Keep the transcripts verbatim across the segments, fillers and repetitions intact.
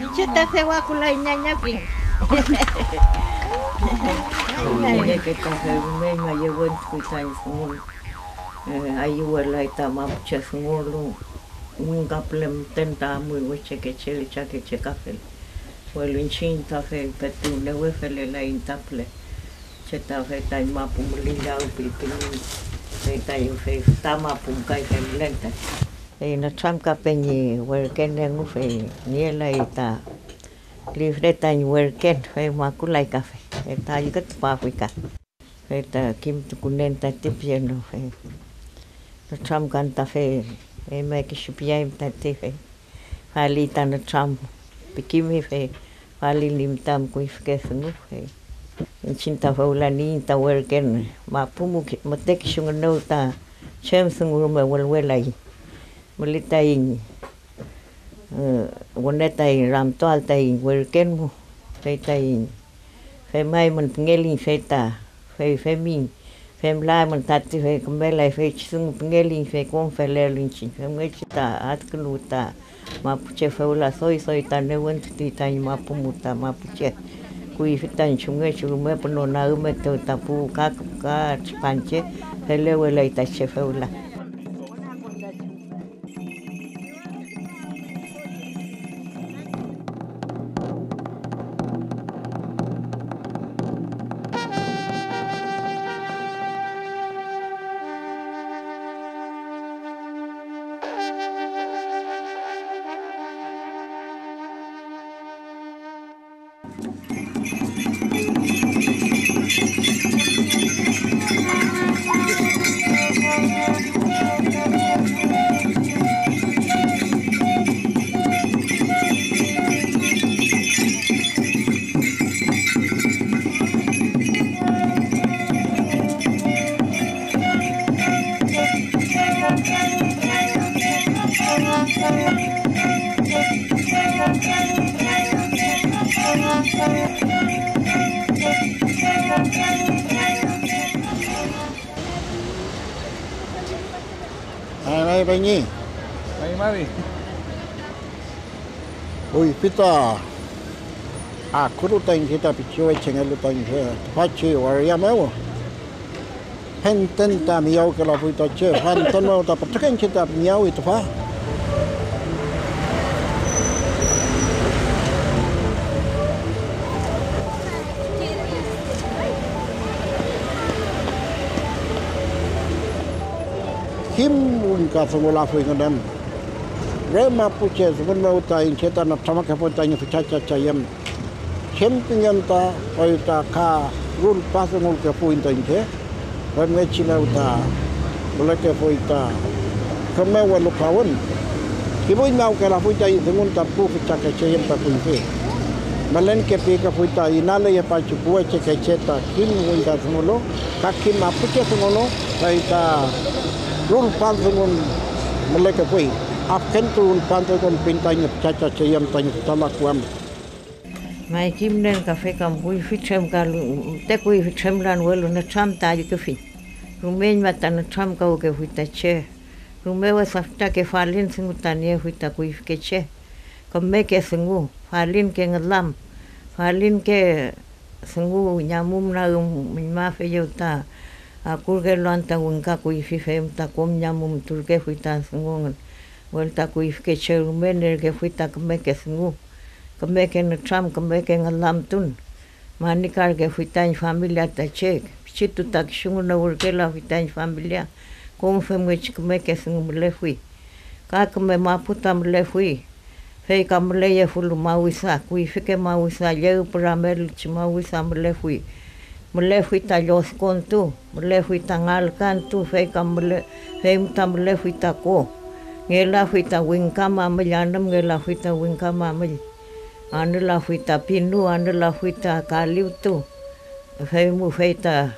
Iñche ta dewakulay ñañafiñ. Kiñeke ta rumeñma yewentukuy tañi dungun, eh, ayüwelay ta mapuche dungulu, wingkapüle müten ta amuy wechekeche, üllchakeche kafel. Welu iñchiñ ta fey petu newe felelaiñ ta püle. Che ta fey tañi mapu mülillagpilpilmi, fey tañi fey füta mapu kay femlen ta. Fey nütramkape ñi werken engu, fey nielay ta lifre tañi werken, fey makulay kafe, fey ta allkütupafuy ka. Fey ta kimtukunen tati piel, fey nütramkan ta fey, fey may kisu piyay tati, fey fali ta nütram pikimi, fey fali lim tam kuyfike dungu, fey iñchiñ ta fewlaniyiñ ta werken mapu mu-, müte kisu ngünew ta chem dungu rume welwelaiñ. Müley taiñ, eh, wüne taiñ ramtuael taiñ werken mu, fey taiñ femaymün pingeliñ, fey ta, fey femiñ, femlaymün tati, fey kümelay feychi dungu pingeliñ, fey kom felelu iñchiñ. Femngechi ta adkünuwi ta mapuche fewla doy doy ta newentutuy tañi mapu mu ta mapuche kuyfi tañi chumngechi rume püno nagümetew ta pu ka, ka tripanche, felewelay ta che fewla. Ay, may peñi. May mari. Kuyfi ta akulu ta iñche ta pichiwechengelu ta iñche tüfachi waria mew. Fenten ta miyawkelafuy ta che, fenten mew ta pütrüke iñche ta miyawi tüfa. Kim wingkadungulafuy ngünen. Re mapuche dungun mew ta iñche ta nütramkefuy tañi füchacha cheyem. Chem pingen ta fey ta ka rulpadungulkefuy ta iñche, femngechi mew ta mülekefuy ta küme welukawün. Kibuñmawkelafuy tañi dungun ta pu füchakecheyem ta kuyfi. Mülenke pikefuy ta inaleyepachi pu wechekeche ta kim wingkadungulu ka kim mapuche dungulu, fey ta rulpan dungun mülekefuy. Afkentu rulpan dungun pin tañi füchachacheyem tañi fütalakuam. May kimnen kafe kam kuyfi tremkalu, te kuyfi tremlan, welu nütram ta allküfiñ. Rumeñma ta nütramkawkefuy ta che. Rume wesa fütrake falin dungu ta niefuy ta kuyfike che. Kümeke dungu, falinke ngülam, falinke dungu ñamum nagüm miñmafeyew ta akurkelu anta wingka kuyfi, fey ta kom ñamum turkefuy ta dungu engün. Welu ta kuyfike che rume nierkefuy ta kümeke dungu, kümeke nütram, kümeke ngülamtun. Manikarkefuy tañi familia ta che, pichitu ta kisu ngünewürkelafuy tañi familia, kom femngechi kümeke dungu mülefuy. Ka küme mapu ta mülefuy, fey ka müleyefulu mawisa, kuyfike mawisa, lle püramelchi mawisa mülefuy. Mülefuy ta llodkontu, mülefuy ta ngalkantu, fey ka müle-, fey ta mülefuy ta ko. Ngelafuy ta wingka mamüll, anümngelafuy ta wingka mamüll. Anülafuy ta pinu, anülafuy ta kaliwtu, fey mu fey ta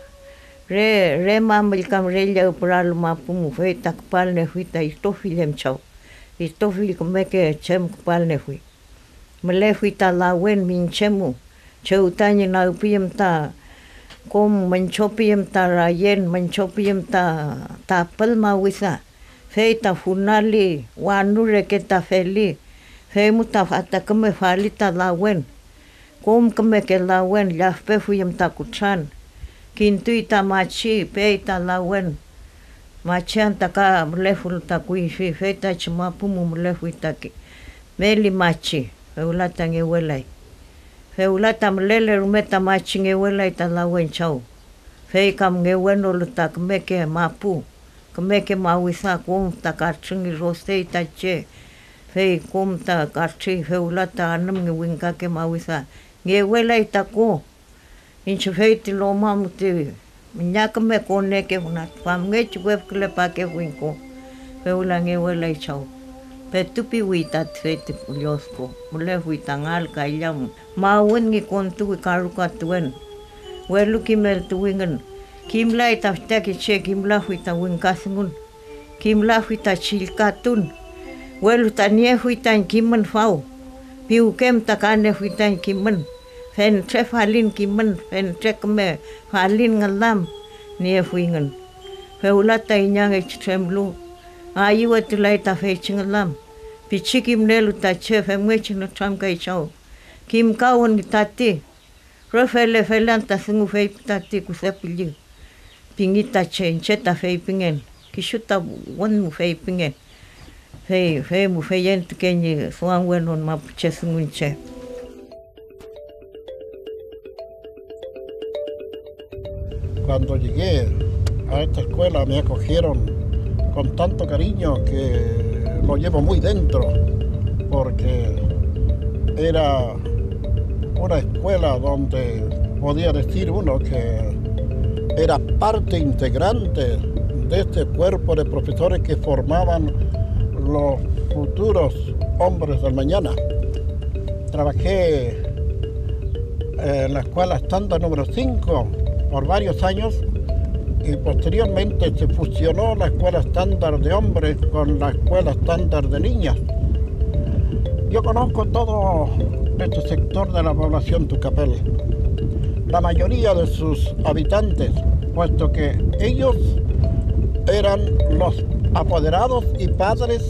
re, re mamüll kam re llüwpüralu mapu mu, fey ta küpalniefuy ta itrofill em chaw, itrofill kümeke chem küpalniefuy. Mülefuy ta lawen miñche mu, chew tañi nagpiyüm ta kom, münchopiyüm ta rayen, münchopiyüm ta tapül mawisa, Fey ta funali, wanu reke ta feli, fey mu ta fa-, ta küme fali ta lawen. Kom kümeke lawen llafpefuy em ta kutran, kintuy ta machi, pey ta lawen. Machi anta ka mülefulu ta kuyfi, fey tachi mapu mu mülefuy ta ki-, meli machi, fewla ta ngewelay. Fewla ta mülele rume ta machi ngewelay ta lawen chaw, fey kam ngewenolu ta kümeke mapu, kümeke mawida, kom ta katrüngi rosey ta che, fey kom ta katrüy, fewla ta anümngi wingkake mawida, ngewelay ta ko. Iñche fey ti loma mu ti miña küme koneke wüna famngechi wefkülepakefuiñ ko, fewla ngewelay chaw. Petu piwi ta tüfey ti llowdko, mülefuy ta ngal ka illamum, mawün ñi kontuwi ka rukatuwen. Welu kimeltuwingün, kimlay ta fütakeche kimlafuy ta wingkadungun. Kimlafuy ta chillkatun, welu ta niefuy tañi kimün faw, piwke müta ka niefuy tañi kimün, fentre falin kimün, fentre küme falin ngülam niefuyngün. Fewla ta inangechi tremlu, ayüwetulay ta feychi ngülam, pichi kimnielu ta che femngechi nütramkay chaw. Kimkawün tati. Re fele felan ta dungu feypi tati kuse püllü, pingi ta che, iñche ta feypingen, kisu ta wün mu feypingen, fey, fey mu feyentuke ñi duamwenon mapuche dungu iñche. Cuando llegué a esta escuela me acogieron con tanto cariño que lo llevo muy dentro, porque era una escuela donde podía decir uno que era parte integrante de este cuerpo de profesores que formaban los futuros hombres del mañana. Trabajé en la escuela estándar número cinco por varios años y posteriormente se fusionó la escuela estándar de hombres con la escuela estándar de niñas. Yo conozco todo este sector de la población Tucapel, la mayoría de sus habitantes, puesto que ellos eran los apoderados y padres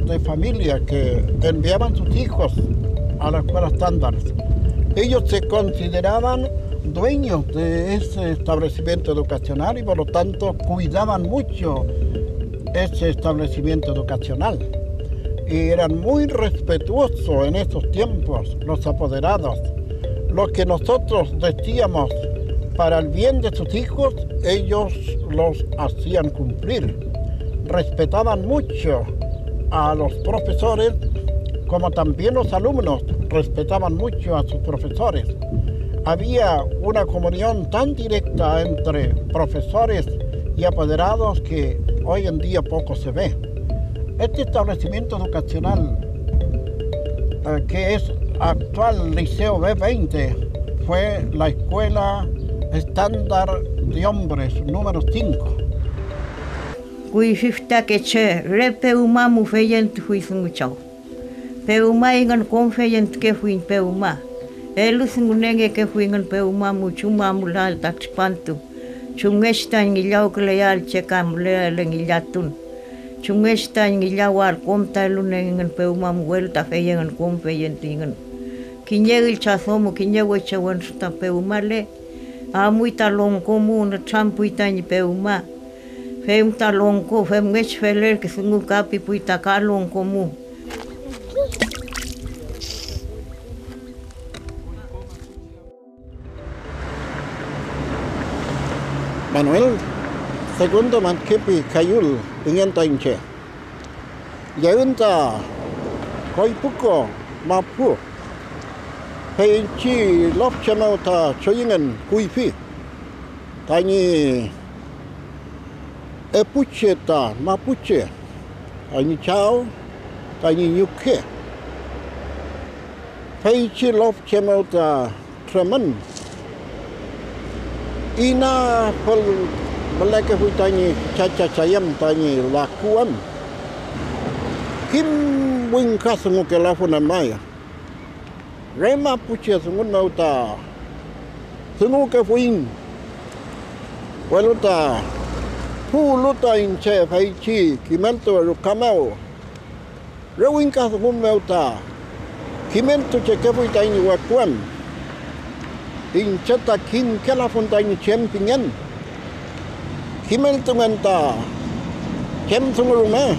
de familia que enviaban sus hijos a la escuela estándar. Ellos se consideraban dueños de ese establecimiento educacional y por lo tanto cuidaban mucho ese establecimiento educacional. Y eran muy respetuosos en esos tiempos los apoderados. Lo que nosotros decíamos para el bien de sus hijos, ellos los hacían cumplir. Respetaban mucho a los profesores, como también los alumnos respetaban mucho a sus profesores. Había una comunión tan directa entre profesores y apoderados que hoy en día poco se ve. Este establecimiento educacional, eh, que es actual Liceo B veinte, fue la escuela estándar de hombres número cinco. Kuyfi fütakeche re pewma mu feyentufuy dungu chaw. Pewmayngün kom feyentukefuiñ pewma, eludungunengekefuyngün pewma mu chumamulael ta tripantu, chumngechi tañi ngillawküleael che ka mülele ngillatun, chumngechi tañi ngillawael kom ta elunengün pewma mu, welu ta fey engün kom feyentuyngün. Kiñe üllcha domo, kiñe weche wentru ta pewmale, amuy ta longko mu, nütrampuy tañi pewma. Fey ta longko femngechi felerke dungu ka pipuy ta ka longko mu. Manuel Segundo Mankepi Kayül pingen ta iñche. Lleün ta Koypuko mapu, feychi lofche mew ta choyüngen kuyfi. Tañi epuche ta mapuche, tañi chaw, tañi ñuke. Feychi lofche mew ta tremün. Inafül mülekefuy tañi chachachayem, tañi laku em. Kim wingka dungukelafun em may. Re mapuche dungun mew ta dungukefuiñ, welu ta Puwlu ta iñche feychi kimeltuwe ruka mew, re wingka dungun mew ta kimeltuchekefuy taiñ weküem. Iñche ta kimkelafun taiñ chem pingen, kimeltungen ta chem dungu rume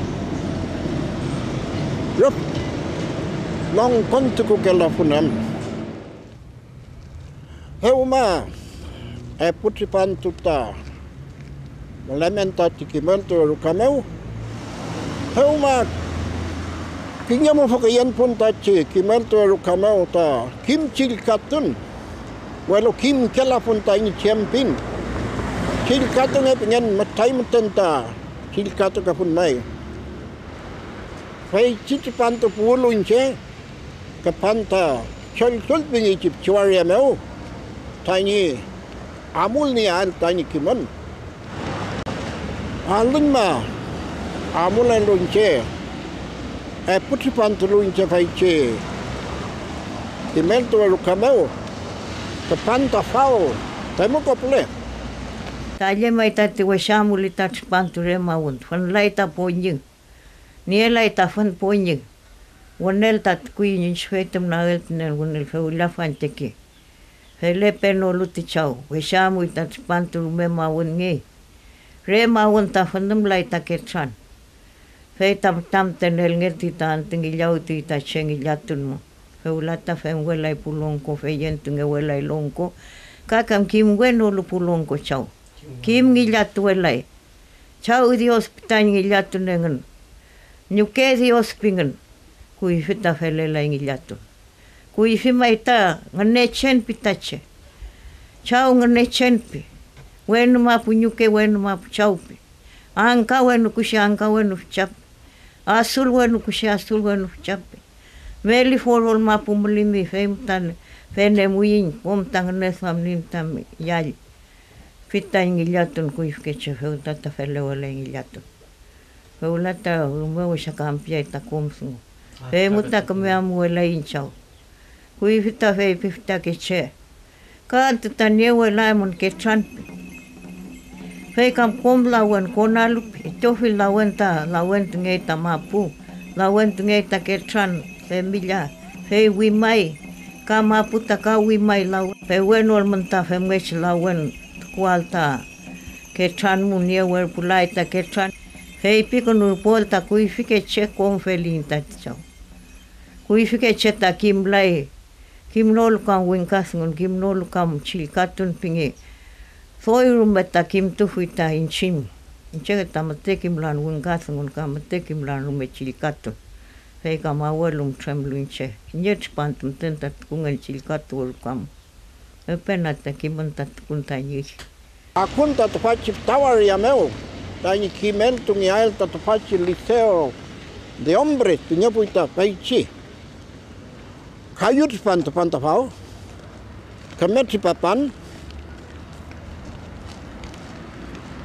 rüf longkontukukelafun am. Dewma epu tripantu ta mülemen tati kimeltuwe ruka mew, dewma kiñe mufü küyen pun tati kimeltuwe ruka mew ta kim chillkatun, welu kimkelafun tañi chem pin. Chillkatunge pingen mütray müten ta chillkatukefun may. Feychi tripantu puwlu iñche, küpan ta Chollcholl pingechi pichi waria mew tañi amulnieael tañi kimün. Alüñma amulelu iñche, epu tripantulu iñche feychi kimeltuwe ruka mew, küpan ta faw, temuko püle. Ta llemay tati wesa amuli ta tripantu re mawün, fün lay ta poñü. Nielay ta fün poñü, wünel ta tukuy ñi feytüm nagel tünen wünel fewla fañteke. Felepenolu ti chaw, wesa amuy ta tripantu rume mawünngey. Re mawün ta fünümlay ta ketran. Fey ta fütamten elngetuy ta antü ngillawtuy ta che ngillatun mew. Fewla ta femwelay pu longko, feyentungewelay longko, ka kam kimwenolu pu longko chaw. Kim ngillatuwelay. Chaw Dios pi tañi ngillatun engün. Ñuke Dios pingün. Kuyfi ta felelay ngillatun. Kuyfi may ta Ngünechen pi ta che. Chaw Ngünechen pi. Wenu mapu ñuke, wenu mapu chaw pi. Angka wenu kushi, angka wenu fücha pi. Asul wenu kushi, asul wenu fücha pi. Meli forol mapu mülimi, fey mütan fenemuiñ kom ta ngüneduamniñ tami yall. Fey tañi ngillatun kuyfike che fewta ta felewelay ngillatun. Fewla ta rume wesa ka ampiay ta kom dungu. Fey mu ta küme amuwelaiñ chaw. Kuyfi ta feypifi ta ke che: Ka antü ta niewelaymün ketran, pi. Fey kam kom lawen konalu, pi. Itrofill lawen ta lawentungey ta mapu, lawentungey ta ketran, femilla, fey wimay, ka mapu ta ka wimay lawen. Fey wenolmün ta femngechi lawen tukuael ta ketran mu, niewerpulay ta ketran, feypikünurpuel ta kuyfike che kom feliyiñ tati chaw. Kuyfike che ta kimlay, kimnolu kam wingkadungun, kimnolu kam chillkatun pinge, doy rume ta kimtufuy ta iñchiñ. Iñche ta müte kimlan wingkadungun, ka müte kimlan rume chillkatun, fey kam awelum tremlu iñche. Kiñe tripantu müten ta tukungen chillkatuwe ruka mu. Epena ta kimün ta tukun tañi üy. Akun ta tüfachi füta waria mew tañi kimeltungeael ta tüfachi Liceo de Hombres pingefuy ta feychi. Kayu tripan tüpan ta faw, küme tripapan,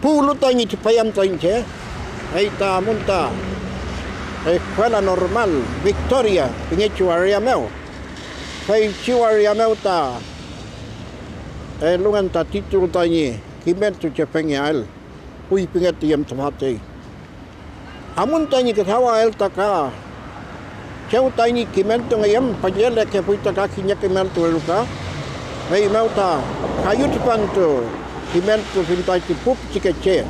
puwlu tañi tripayam ta iñche, fey ta amun ta Escuela Normal Victoria pingechi waria mew. Feychi waria mew ta elungen ta titulo tañi kimeltuchefengeael, kuyfingetuyem tüfa tey. Amun tañi küdawael ta ka chew tañi kimeltungeyem, püllelekefuy ta ka kiñe kimeltuwe ruka, feymew ta kayu tripantu kimeltufiñ tati pu pichikeche.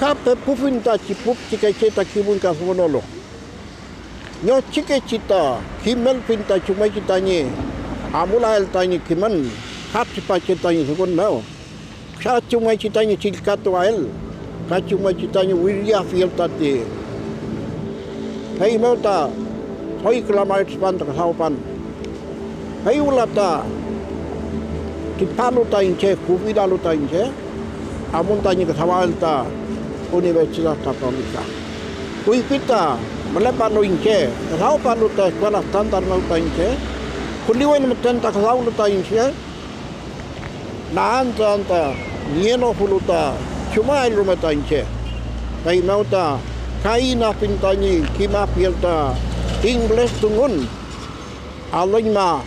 Ka pepufiñ tati pu pichikeche ta kim wingkadungunolu. Ñochikechi ta kimelfiñ ta chumngechi tañi amulael tañi kimün ka tripache tañi dungun mew, ka chumngechi tañi chillkatuael, ka chumngechi tañi wiriafiel tati. Feymew ta doy küla mari tripantu küdawpan. Fey wüla ta tripalu ta iñche, jubilalu ta iñche, amun tañi küdawael ta Universidad Católica. Kuyfi ta mülepalu iñche, küdawpalu ta escuela estándar mew ta iñche, puliwen müten ta küdawlu ta iñche, la antü anta nienofulu ta chumael rume ta iñche. Feymew ta ka inafiñ tañi kimafiel ta inglés dungun. Alüñma,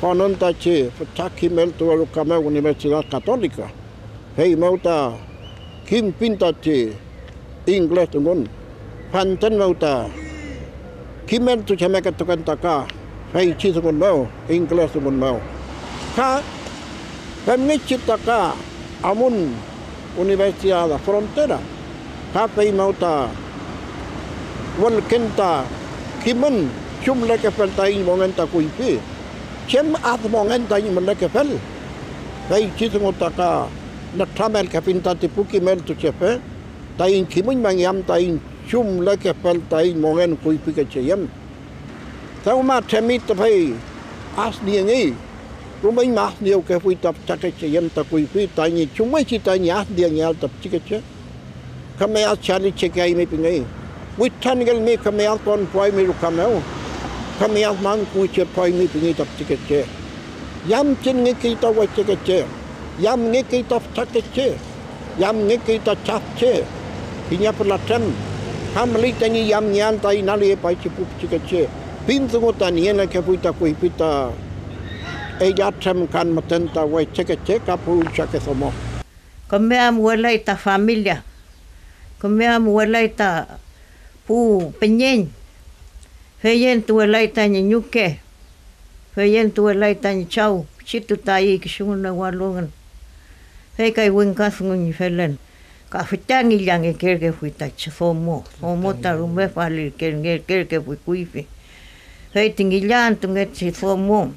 konon tachi fütra kimeltuwe ruka mew Universidad Católica, feymew ta Kim pin tati ingles dungun, fanten mew ta kimeltuchemeketuken ta ka feychi dungun mew, ingles dungun mew. Ka femngechi ta ka amun Universidad Frontera, ka feymew ta wülken ta kimün chumlekefel taiñ mongen ta kuyfi, chem ad mongen taiñ mülekefel. Feychi dungu ta ka nütramelkefiñ tati pu kimeltuchefe taiñ kimüñmangeam taiñ chumlekefel taiñ mongen kuyfike che yem. Dewma tremi tüfey, asniengey, rumeñma asniewkefuy ta fütakeche yem ta kuyfi tañi chumngechi tañi asniengeael ta pichikeche. Küme ad chalichekeaymi pingey. Witrangelmi, küme ad konpuaymi ruka mew. Küme ad man kuwüchepuaymi pingey ta pichikeche. Yamchenngekey ta wechekeche, yamngekey ta fütakeche, yamngekey ta chafche, kiñe pülatrem, ka müley tañi yamngeael ta inaliyepaychi pu pichikeche. Pin dungu ta nieniekefuy ta kuyfi ta ellatrem kan müten ta wechekeche ka pu üllchake domo. Küme amuwelay ta familia, küme amuwelay ta pu püñeñ, feyentuwelay tañi ñuke, feyentuwelay tañi chaw, pichitu ta ayüy kisu ngünewalu engün, fey kay wingka dungu ñi felen. Ka fütra ngillangekerkefuy ta che domo, domo ta rume falirkerkefuy kuyfi, fey ti ngillantungechi domo.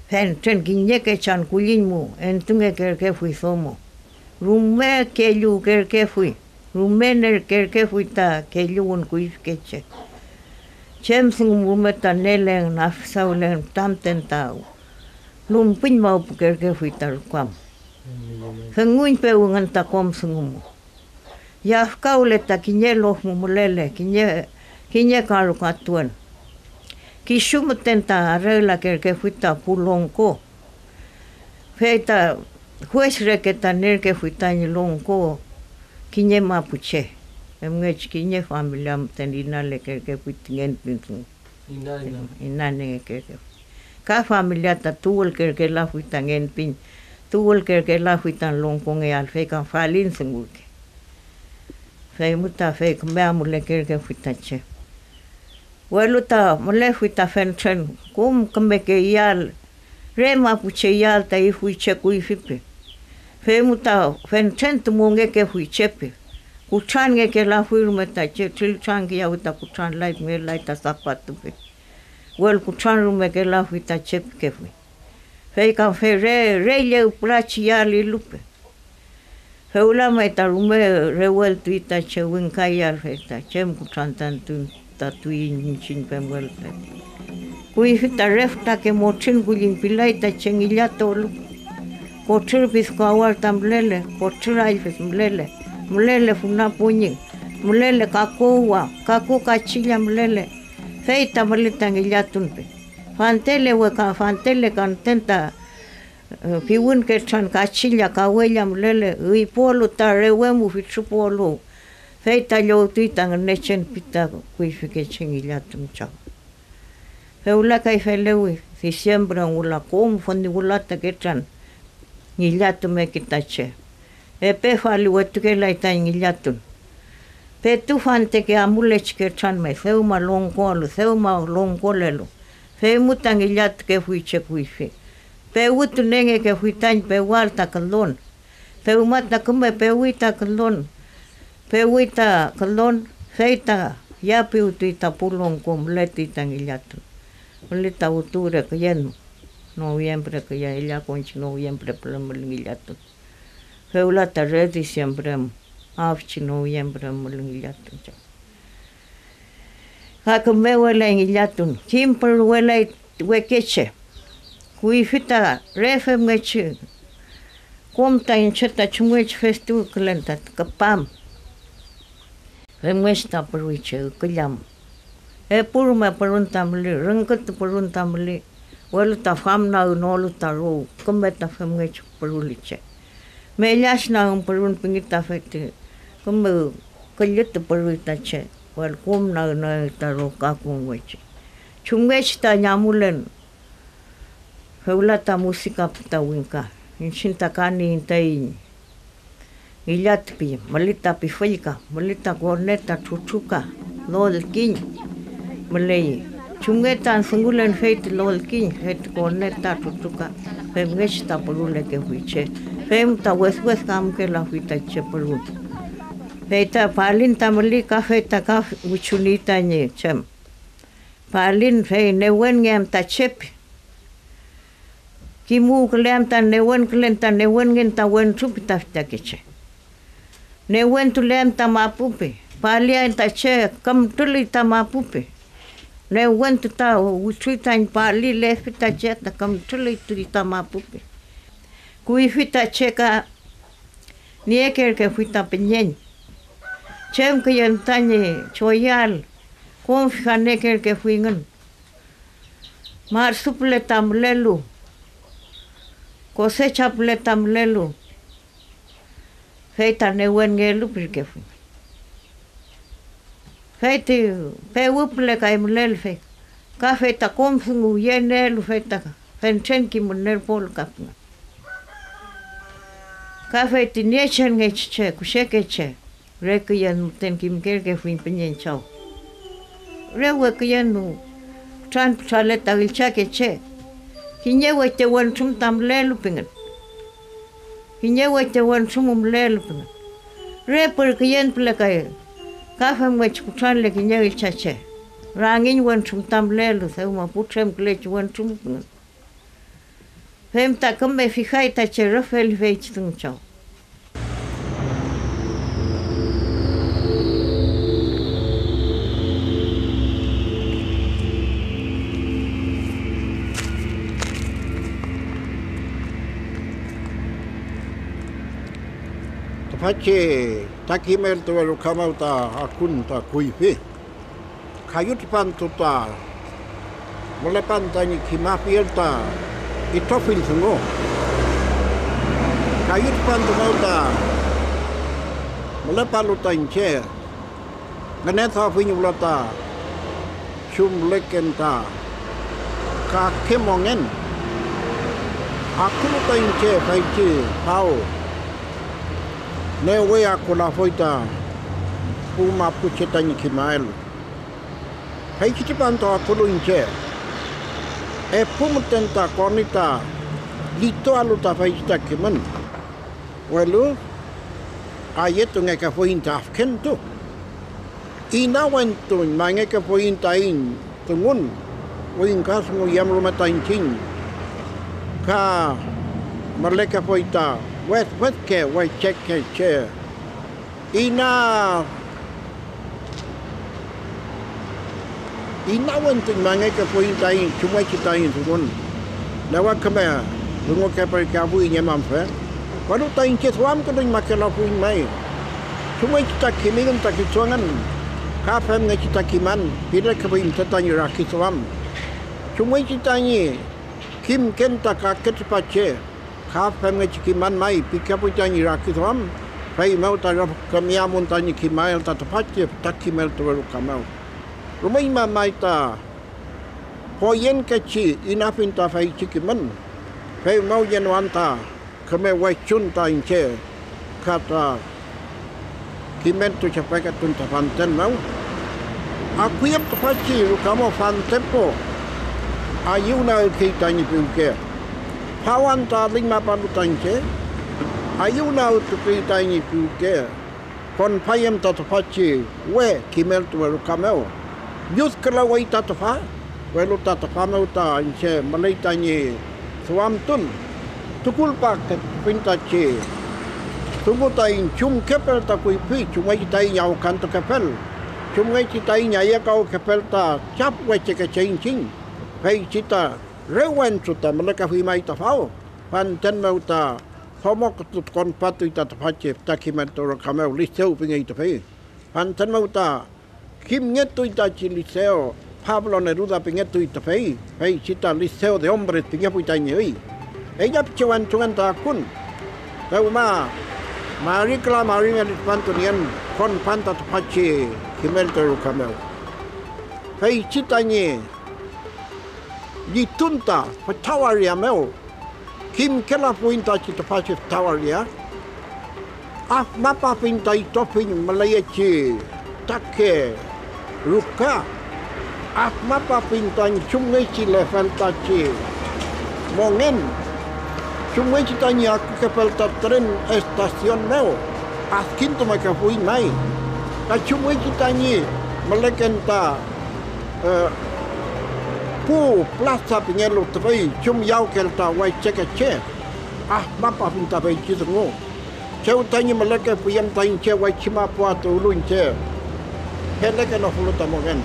Fentren kiñeke chan kulliñ mu entungekerkefuy domo, rume kelluwkerkefuy, rume nerkerkefuy ta kelluwün kuyfike che. Chem dungu rume ta nelen, afisawlen, tamten ta lumpuñmawpukerkefuy ta ruka mu. Dunguñpewingün ta kom dungu mu. Yafkawle ta kiñe lof mu mülele kiñe, kiñe karu katuwen. Kisu müten ta reglakerkefuy ta pu longko, fey ta jues reke ta nierkefuy tañi longko kiñe mapuche, femngechi kiñe familia müten inalekerkefuy ti ngen pin dungu. Ina, ina. Inanekerkefuy. Ka familia ta tuwülkerkelafuy ta ngen pin, tuwülkerkelafuy ta longkongeael, fey ka falin dungurke. Fey mu ta fey küme amulekerkefuy ta che. Welu ta mülefuy ta fentren kom kümeke iyael, re mapuche iyael ta ifuy che kuyfi pi. Fey mu ta fentren tumongekefuy che pi. Kutranngekeelafuy rume ta che, triltrangkiyawi ta kutran, lay ngelay ta sapatu pi. Welu kutranrumekelafuy ta che pikefuy. Fey ka fe re, re llüwpülachi iyael ilupe. Fewla may ta rume reweltuy ta che wingka iyael, fey ta chem kutrantantuy ta tuiñ iñchiñ femwelu tati. Kuyfi ta re fütrake motrin kulliñ pilay ta che ngillatolu. Kotrür pidku awar ta mülele, kotrür allfis mülele, mülele funa puñi, mülele kaku uwa, kaku kachilla mülele, fey ta müli ta ngillatun pe. Fantele weka, fantele ka müten ta, eh, piwün ketran kachilla kawella mülele, üypuwolu ta rewe mu fitrüpuwolu, fey ta llowtuy ta Ngünechen pi ta kuyfike che ngillatun chaw. Fewla kay felewi, diciembre wüla kom funi wüla ta ketran ngillatumeke ta che. Epe fali wetukelay tañi ngillatun. Petu fanteke amulechi ketran mew, dewma longkolu, dewma longkolelu, fey mu ta ngillatukefuy che kuyfi. Pewütunengekefuy tañi pewal ta külon. Dewma ta küme pewi ta külon, pewi ta külon, fey ta yapiwtuy ta pu longko, mületuy ta ngillatun. Müley ta octubre küyen, noviembre küyen, ella konchi noviembre püle müley ngillatun. Fewla ta re diciembre am, afchi noviembre am müley ngillatun. Ka kümewelay ngillatun, kim püruwelay wekeche. Kuyfi ta re femngechi kom ta iñche ta chumngechi festuwkülen ta küpam. Femngechi ta püruy che üküllam. Epu rume pürün ta müli, rüngkütu pürün ta müli, welu ta famnagünolu ta row, küme ta femngechi püruli che. Mellash nagün pürün pingi ta feti, küme küllütu püruy ta che, welu kom nagünueyew ta row ka konwechi. Chumngechi tañi amulen, fewla ta musika püta wingka, iñchiñ ta ka nieiñ taiñ Ngillatupiyüm, müley ta pifüllka, müley ta korneta, trutruka, lolkiñ müley. Chumngechi ta dungulen fey ti lolkiñ, fey ti korneta, trutruka, femngechi ta pürulekefuy che, fey ta weswes ka amukelafuy ta che pürun. Fey ta palin ta müley ka fey ta ka wichuni tañi chem. Palin fey newennge am ta chepe. Kimuwkülean ta newenkülen ta newenngen ta wentru pi ta fütakeche. Newentulean ta mapu pi, palian ta che kümtrüluy ta mapu pi. Newentu ta wütruy tañi pali lefi ta che ta kümtrüluy ta mapu pi. Kuyfi ta che ka niekerkefuy ta püñeñ. Chem küyen tañi choyal, konfianiekerkefuyngün. Marsu püle ta mülelu, kosecha püle ta mülelu, fey ta newenngelu pirkefuy. Fey ti pewü püle kay mülelu, fey ka fey ta kom dungu yenieelu, fey ta fentren kimün nerpol ka püle. Ka fey ti niechenngechi che, kushekeche, re küyen müten kimkerkefuy püñeñ chaw. Re weküyen mu kutranpütrale ta üllchake che, kiñe wente wentru ta mülelu pingen. Kiñe wente wentru mu mülelu pingen. Re pürküyen püle kay, ka femngechi kutranle kiñe üllchache, rangiñ wentru ta mülelu, dewma putremkülechi wentru mu pingen. Fem ta küme fijay ta che rüf feli feychi dungu chaw. Tüfachi ta kimeltuwe ruka mew ta akun ta kuyfi. Kayu tripantu ta mülepan tañi kimafiel ta itrofill dungu. Kayu tripantu mew ta mülepalu ta iñche, ngüneduafiñ wüla ta chumleken ta kake mongen. Akulu ta iñche feychi faw, newe akulafuy ta pu mapuche tañi kimael. Feychi tripantu akulu iñche, epu müten ta koni ta llitualu ta feychi ta kimün, welu ayetungekefuiñ ta afkentu. Inawentuñmangekefuiñ taiñ dungun, wingkadungu yem rume ta iñchiñ, ka mülekefuy ta wedwedke wecheke che. Ina, inawentuñmangekefuiñ taiñ chumngechi taiñ dungun, newe küme dungukeperkeafuiñ ñi mamfe, welu ta iñche duamkünuñmakelafuiñ may, chumngechi ta kimingün ta kisu engün, ka femngechi ta kiman pilekefuy müten tañi rakiduam, chumngechi tañi kimken ta kake tripache. Ka femngechi kiman may pikefuy tañi rakiduam, feymew ta rüfkümeamun tañi kimael ta tüfachi fütra kimeltuwe ruka mew. Rumeñma may ta poyenkechi inafiñ ta feychi kimün, feymew yenoan ta küme wechun ta iñche ka ta kimeltuchepeketun ta fanten mew. Akuyem tüfachi ruka mew fantepu ayüwnagkey tañi piwke. Faw anta adüñmapalu ta iñche, ayüwnagtukuy tañi piwke. Konpayem ta tüfachi we kimeltuwe ruka mew. Lludkülewey ta tüfa, welu ta tüfa mew ta iñche müley tañi duamtun. Tukulpakefuiñ tachi dungu taiñ chumkefel ta kuyfi, chumngechi taiñ awkantukefel, chumngechi taiñ ayekawkefel ta chafwechekeche iñchiñ, feychi ta re wentru ta mülekefuy may ta faw, fanten mew ta domo konpatuy ta tüfachi fütra kimeltu ruka mew, Lisew pingey tüfey. Fanten mew ta kimngetuy tachi Lisew, Pablo Neruda pingetuy tüfey, feychi ta Liceo de Hombres pingefuy tañi üy. Eya pichi wentrungen ta akun, dewma mari küla mari meli tripantu nien konpan ta tüfachi kimeltu ruka mew. Feychi tañi llitun ta fütra waria mew, kimkelafuiñ tachi tüfachi fütra waria. Afmapafiñ ta itrofiñ müleyechi fütrake ruka. Afmapafiñ tañi chumngechi lefel tachi mongen, chumngechi tañi akukefel ta tren estación mew, adkintumekefuy may, ka chumngechi tañi müleken ta, eh, pu plaza pingelu tüfey chumyawkel ta wecheke che. Afmapafiñ ta feychi dungu. Chew tañi mülekefuyem ta iñche waychi mapu tuwlu iñche, felekenofulu ta mongen.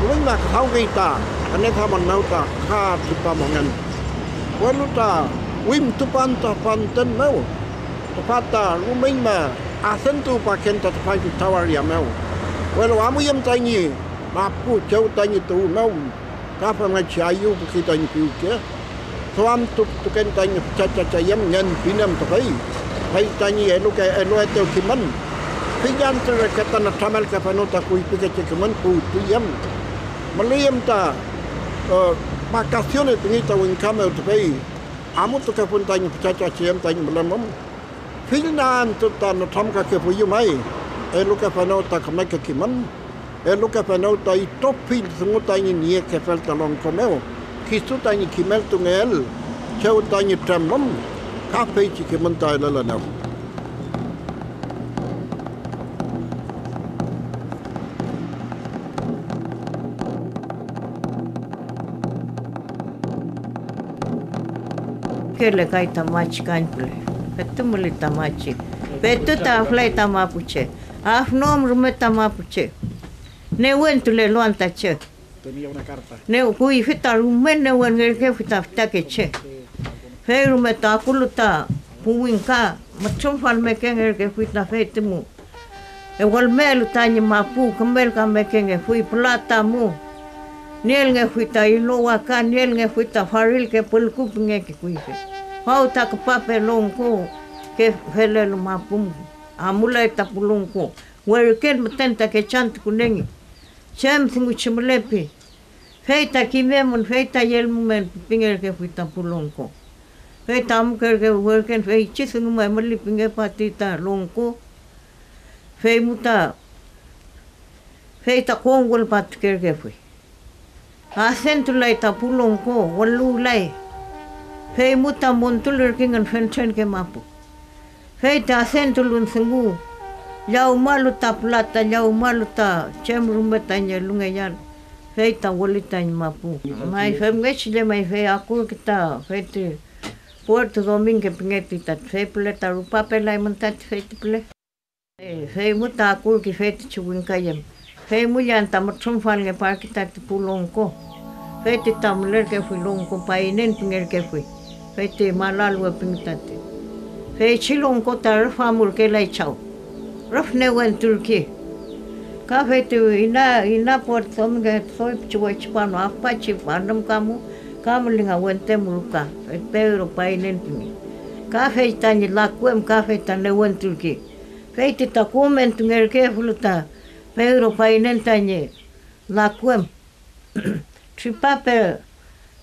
Rumeñma küdawkey ta ngüneduamün mew ta ka tripa mongen, welu ta wimtupan ta fanten mew, tüfa ta rumeñma adentuwpaken ta tüfachi fütra waria mew, welu amuyem tañi mapu chew tañi tuwlu mew. Ka femngechi ayüwpuki tañi piwke, duamtutuken tañi füchachachayem ngenpin em tüfey, fey tañi eluke-, eluetew kimün. Fill antü reke ta nütramelkefenu ta kuyfikeche kimün puwtuy em. Müley em ta, eh, vacaciones pingey ta wingka mew tüfey, amutukefun tañi füchachachayem tañi mülemum. Fill na antü ta nütramkakefuyu may, elukefenew ta kümeke kimün, elukefenew ta itrofill dungu tañi niekefel ta longko mew, kisu tañi kimeltungeel chew tañi tremüm ka feychi kimün ta elelenew. Kelekay ta machi kañpüle, petu müley ta machi, petu ta aflay ta mapu che, afnoam rume ta mapu che. Newentulelu anta che. New kuyfi ta rume newenngerkefuy ta fütakeche. Fey rume ta akulu ta pu wingka, mütrümfalmekengerkefuy ta fey ti mu. Ewülmelu tañi mapu, kümelkamekengefuy pülata mu. Nielngefuy ta ilo waka, nielngefuy ta farilke pülku pingeke kuyfi. Faw ta küpape longko ke felelu mapu mu, amulay ta pu longko. Werken müten ta kechantukunengi. Chem dunguchi mülepi, fey ta kimemün, fey ta yelmumün, pingerkefuy ta pu longko. Fey ta amukerkefuy werken, feychi dungu mew müley pingepati ta longko, fey mu ta, fey ta kom wülpatukerkefuy. Adentulay ta pu longko, wüluwlay, fey mu ta montulürkengün fentrenke mapu. Fey ta adentulun dungu, llawmalu ta pülata, llawmalu ta chem rume tañi elungeael, fey ta wüli tañi mapu. May femngechi llemay, fey akurke ta fey ti Puerto Domingo pingeti tati, fey püle ta rupapelaymün tati fey ti püle. Fey mu ta akurke feytichi wingkayem. Fey mu lla anta mütrümfalngeparke tati pu longko, fey ti ta mülerkefuy longko paynen pingerkefuy, fey ti malalu epinge tati. Feychi longko ta rüf amurkelay chaw, rüf newenturke. Ka fey ti ina, ina puerto doy pichi wechipanu afpachi anümka mu, ka mülinga wente mu ruka, fey Pedro paynen pimi. Ka fey tañi laku em ka fey ta newenturke. Fey ti ta komentungerkefulu ta Pedro paynen tañi laku em, tripape,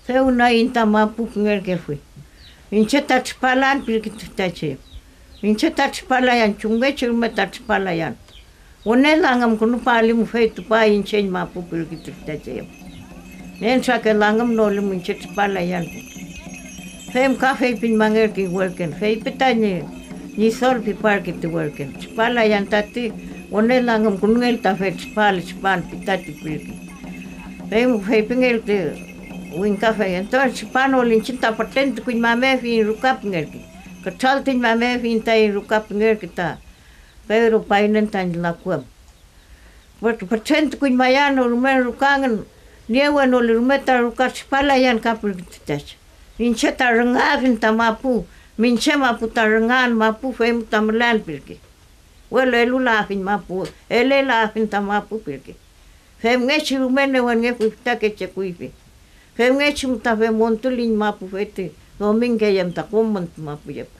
dew naiñ ta mapu pingerkefuy. Iñche ta tripalan pirke tüfachi. Iñche ta tripalayan, chumngechi rume ta tripalayan. Wüne langümkünupaalimu, fey tüfay iñche ñi mapu pirke tüfachi em. Nentrake langümnolimu iñche tripalayan. Fem ka feypiñmangerkey werken, feypi tañi Ñidol piparke ti werken. Tripalayan tati wüne langümkünungel ta fey tripal, tripan pi tati pirke. Fey feypingel ti wingkafey, entonces tripanol iñchiñ ta pütren tukuñmamefiñ ruka pingerke, kütraltuñmamefiñ taiñ ruka pingerke ta Pedro paynen tañi laku em. Püt-, pütren tukuñmayan rume ruka engün, niewenoli rume ta ruka tripalayan ka pirke tüfachi. Iñche ta rüngafiñ ta mapu, miñche mapu ta rüngan mapu, fey mu ta mülean pirke. Welu elulafiñ mapu, elelafiñ ta mapu pirke. Femngechi rume newenngefuy fütakeche kuyfi. Femngechi mu ta fey montuliñ mapu, fey ti Domingo em ta kom müntü mapu yepa.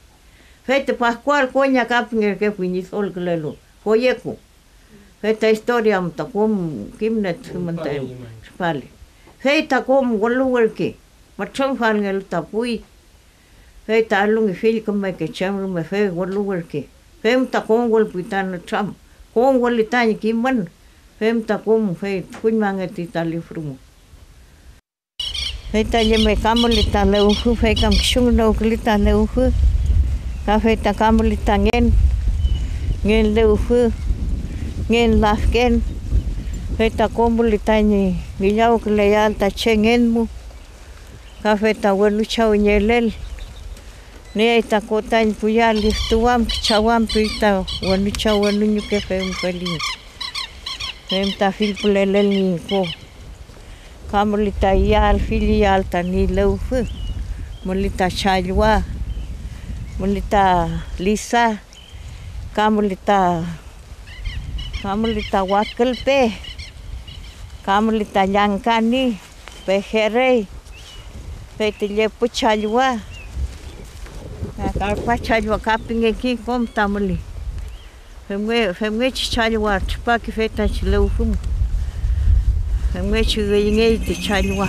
Fey ti Pascual koña ka pingerkefuy ñi solkülelu, Koyeku. Fey ta historia am ta kom kimnietufi müten tripale. Fey ta kom wüluwürkey, mütrümfalngelu ta puwi. Fey ta alungi fill kümeke chem rume, fey wüluwürkey. Fem ta kom wülpuy ta nütram, kom wüli tañi kimün, fem ta kom fey tukuñmangetuy ta lifru mu. Fey ta yeme ka müli ta lewfü, fey kam kisu ngünewküli ta lewfü, ka fey ta ka müli ta ngen, ngen lewfü, ngen lafken, fey ta kom müli tañi ngillawküleael ta che ngen mu, ka fey ta wenu chaw ñi elel. Niey ta ko tañi pu ya liftuwam, kichawam, pi ta wenu chaw wenu ñuke fewmfeliñ. Fem ta fillpulelel ñi ko. Ka müli ta iyael, fill iyael ta ni lewfü, müli ta challwa, müli ta lisa, ka müli ta, ka müli ta wakülpe, ka müli ta llangkani, pejerey, fey ti llepü challwa, ka karpa challwa ka pingeki kom ta müli. Femnge-, femngechi challwa tripaki fey tachi lewfü mu, femngechi üyngey ti challwa.